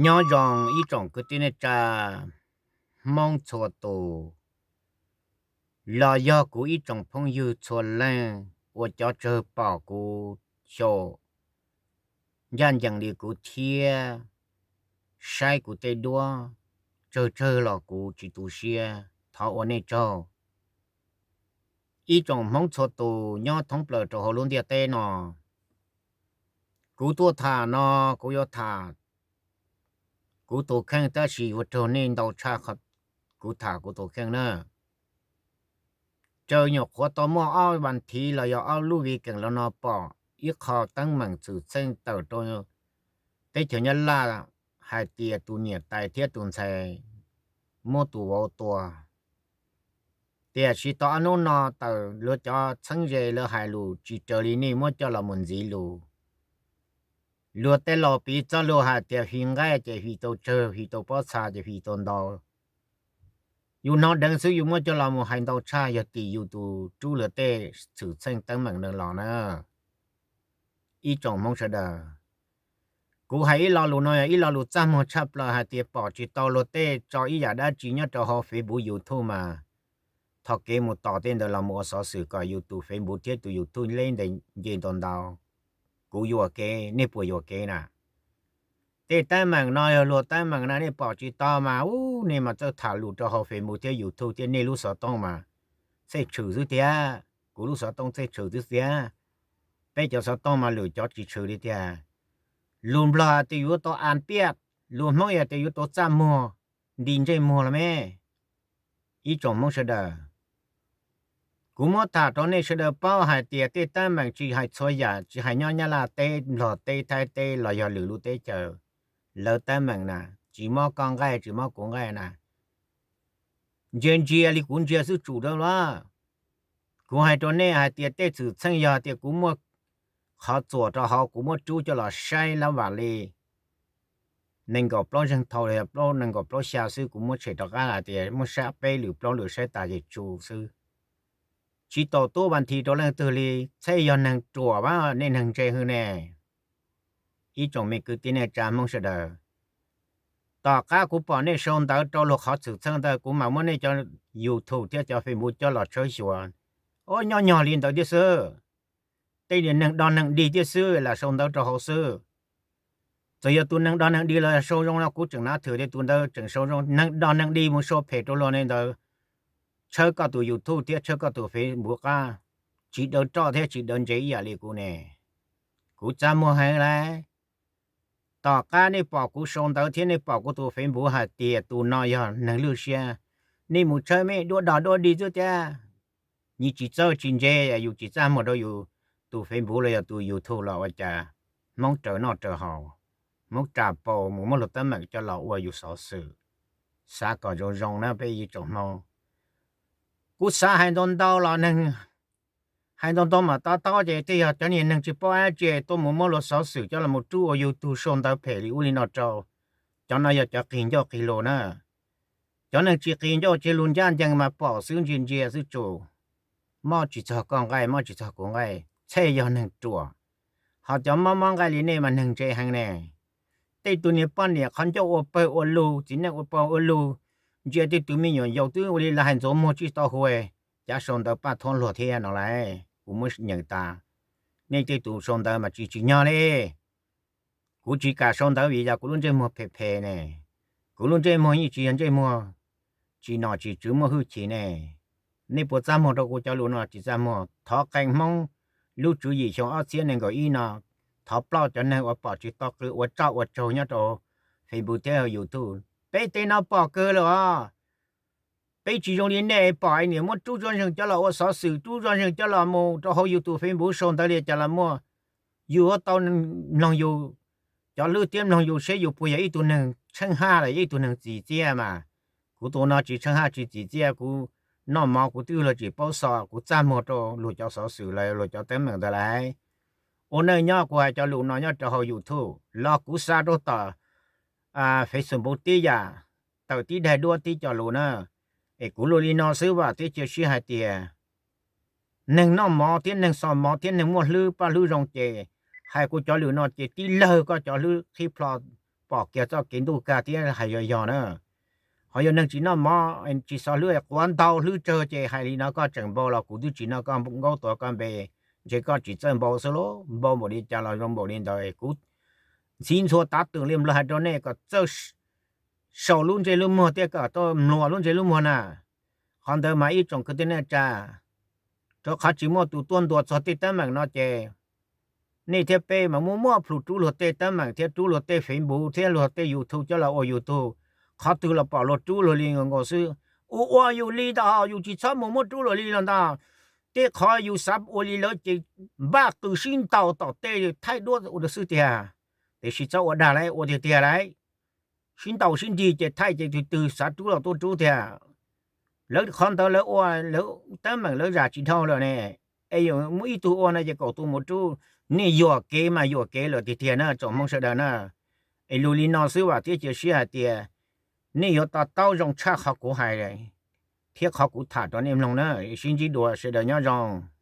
Nyob zoo ib tsoom kwv tij neej tsa Hmoob txhua tus, los yog kuv ib tsoom phooj ywg txhua leej uas cov tsawg pom kuv xyaum ncaj ncees li kuv thiab saib kuv tej duab tsawg tsawg los kuv tsis tu siab, thov ua nej tsaug. Ib tsoom Hmoob txhua tus nyob thoob plaws rau hauv lub ntiaj teb no, kuv tuaj tham no, kuv yuav tham kuv tus kheej tab sis yuav raug nej ntau tshaj kuv tham kuv tus kheej na. Tsaws nyuam qhuav tau muaj ob vas thiv los yog ob lub weekend los no pom ib qho teeb meem xwm txheej tawm rau teb chaws Nyab Laj hais tias tus niam tais thiab tus ntxhais muab tus vauv tua. Tiam sis tau ob hnub no tawm luag cov txheeb ze lawv hais lus tsis raws li nej muab coj los mus ntxiv lus. Luag tej laus piv txoj lus hais tias fim nqaij ces fim tau tsawg, fim tau pob txha ces fim tau ntau. Yus hnov deev xwb yus muab coj los mus hais ntau tshaj yog tim yus tus rub luag tej xwm txheej teeb meem ntawd los na. Ib tsoom Hmoob sawv daws, kuv hais ib lo lus no yog ib lo lus txaj muag tshaj plaws hais tias pom tsis tau luag tej tso ib yam dab tsi nyob rau hauv Facebook YouTube mas thov kev mus tos tej ntawd los mus ua xov xwm kom yus tus Facebook thiab tus YouTube leb ntes nce ntau ntau. Kuv yuam kev, nej puas yuam kev na? Tej teeb meem no yog luag teeb meem na, nej pom tsis tau mas ub, nej mas txawj tham lus rau hauv Facebook thiab YouTube thiab nej lub xov tooj mas txhej tshwm xwb tiag, kuv lub xov tooj txhej tshwm xwb tiag. Peb cov xov tooj mas lwm cov tsis tshwm li tiag. Lus Nplog tias yuav tau an piaj, lus Hmoob tias yuav tau txaj muag, nti ntsej muag los me. Ib tsoom Hmoob sawv daws, kuv muab tham rau nej sawv daws paub hais tias tej teeb meem tsis hais txhua yam, tsis hais nyob Nyab Laj teb, Nplog teb, Thaib teb los yog lwm lub teb chaws, lawv teeb meem na, tsis mob koj nqaij tsis mob kuv nqaij na, ntsia ntsia li kuv ntsia xwb tsum dawb los. Kuv hais rau nej hais tias tej xwm txheej yog tias kuv muaj qhov txuas rau hauv, kuv muab rub coj los saib lab vam li nees nkaum plaub zeeg thaum los yog plaub, nees nkaum plaub xya xwb, kuv muab tshem rov qab hais tias muab saib peb lwm plaub lwm saib tas ces tsu xwb. Tsis tau tub vas thiv rau leej twg li, txhej yog neeg ruam, nej neeg ntse hwb ne. Ib tsoom me kwv tij neej tsa Hmoob sawv daws, tom qab kuv pom nej sau ntawv rau luag qhov xwm txheej ntawd kuv mam muab nej cov YouTube thiab cov Facebook coj los tshawb xyuas. Ua nyob nyog li ntawd thiab xwb. Tej niag neeg do neeg dig thiab xwb lam sau ntawv rau hauv xwb. Txawm yog tus neeg do neeg dig los sau zoo no kuv tseem nav thwm tias tus ntawd tseem sau zoo, neeg do neeg dig mus sau phem rau luag ne ntawd, tshawb koj tus YouTube thiab tshawb koj tus Facebook qab, tsis dawv roj thiab tsis dawv ntse ib yam li kuv ne. Kuv txaj muag heev lauj. Tom qab nej pom kuv sau ntawv thiab nej pom kuv tus Facebook hais tias tus no yog neeg lwj siab, nej mus tshawb me duab dog duab dig xwb thiab. Nyias tsis txawj tsis ntse, yus tsis txaj muag rau yus tus Facebook los yog tus YouTube los ua cas Hmoob raws noj raws haus, Hmoob ras paus mus muab luag teeb meem coj los ua yus xov xwm. Xav kom zoo zoo na peb ib tsoom Hmoob. Kuv xav hais ntau ntau los neeg hais ntau ntau mas to taub ces tej yog cov niag neeg tsis paub dab tsi tuaj mus muab luag xov xwm coj los mus rub ua YouTube sau ntawv phem li ub li no rau. Cov no yog cov qis ncauj qis lus na. Cov neeg tsis qis ncauj tsis lus ncaj ncees mas pom xwb ntsia ntsia xwb tsum. Mob tsis txog koj nqaij, mob tsis txog kuv nqaij, txhej yog neeg ruam. Ho cov mob mob nqaij li nej mas neeg ntse heev ne. Tej tug niag poj niam qhov ncauj ua pawg ua lug, txiv neej ua pawg ua lug, ntsia tej tus me nyuam yaus twb ua li lawv hais ntxuav muag tsis tau hu, cav sau ntawv paj thuab luag thiab no lauj, kuv muab nyeem tas. Nej tej tus sau ntawv mas tsis tsim nyog li. Kuv tsis kam sau ntawv vim yog kuv lub ntsej muag phem phem ne. Kuv lub ntsej muag yeej tsis yog ntsej muag tsis nom tsis tswv muaj hwj chim ne. Nej puas txaj muag rau kuv cov lus no tsis txaj muag? Thov qee Hmoob lub tswv yim xyoo ob txhiab nees nkaum ib no, thov ploj cov neeg uas pom tsis tau qw ua tsoj ua tsaug nyob rau Facebook thiab YouTube. Peb tej no pom kawg lawm os. Peb tsis zoo li nej pom niam muab rub zuj zeeg coj los ua xov xwm, rub zuj zeeg coj los mus rau hauv YouTube Facebook sau ntawv li cas los muaj. Yus yuav tau mloog yus cov hlwb thiab mloog yus seb yus puas yog ib tug neeg tsheej haj los yog ib tug neeg txim txiaj mas. Kuv tus no tsis tsheej haj tsis txim txiaj, kuv noj mov kuv twb luag tsis paub xo, kuv txaj muag rau luag cov xov xwm los luag cov teeb meem ntawd lauj. ua neej nyob kuv hais cov lus no nyob rau hauv YouTube los kuv xa rau tom Facebook tib yam, tawm tib daig duab tib co lus na. Es kuv lus li no xwb vam thiab cia siab hais tias neeg noj mov thiab neeg xo mov thiab neeg muaj hlwb paj hlwb zoo ces hais kuv cov lus no ces tib lawg koj cov hlwb qhib plho pom kiag txoj kev ntuj kag thiab hais yog yog na. Ho yog neeg tsis noj mov tsis xo hlwb quav ntau hlwb tsawg ces hais li no koj tseem npau los kuv twb tsis noj koj nkaub tuav koj npe, ntshe koj tsis txawj npau xwb lauj. Npau npaum li cas los zoo npaum li ntawd. Kuv ntxhi ntxhua tav twm li nplog hais rau nej kom txawj sau lub ntsej lub muag thiab kom txawj mluas lub ntsej lub muag na. Qhov ntawd mas ib tsoom kwv tij neej tsa, rau qhov tsis muaj tus tuaj ntuas txog tej teeb meem no ces nej thiab peb mas muaj muaj plhus rub luag tej teeb meem thiab rub luag tej Facebook thiab luag tej YouTube coj los ua YouTube. Qhov twg los pom luag rub luag li nkaus nkaus xwb. Ua ua yus li ntag, yus tsis txhob mus muab rub luag li los ntag. Tej qhov yus xav ua li lawv ces npaj qws sib ntaus tom tej thaij duab ua rau xwb tiag. Tiam sis txhob ua dag lauj, ua tiag tiag lauj. Sib ntaus sib nrig ces thaij ces tus twg xav rub los tuaj rub tiag. Lawv qhov ntawd lawv ua lawv teeb meem lawv zam tsis dhau lawm ne. Es yuav muaj ib tug ua no ces kaum tus mus rub. Nej yuam kev mas yuam kev lawm tiag tiag na tsoom Hmoob sawv daws na. Es lus li no xwb vam thiab cia siab hais tias nej yuav to taub zoo tshaj qhov kuv hais thiab qhov kuv tham rau nej mloog na. Sib ntsib dua, sawv daws nyob zoo.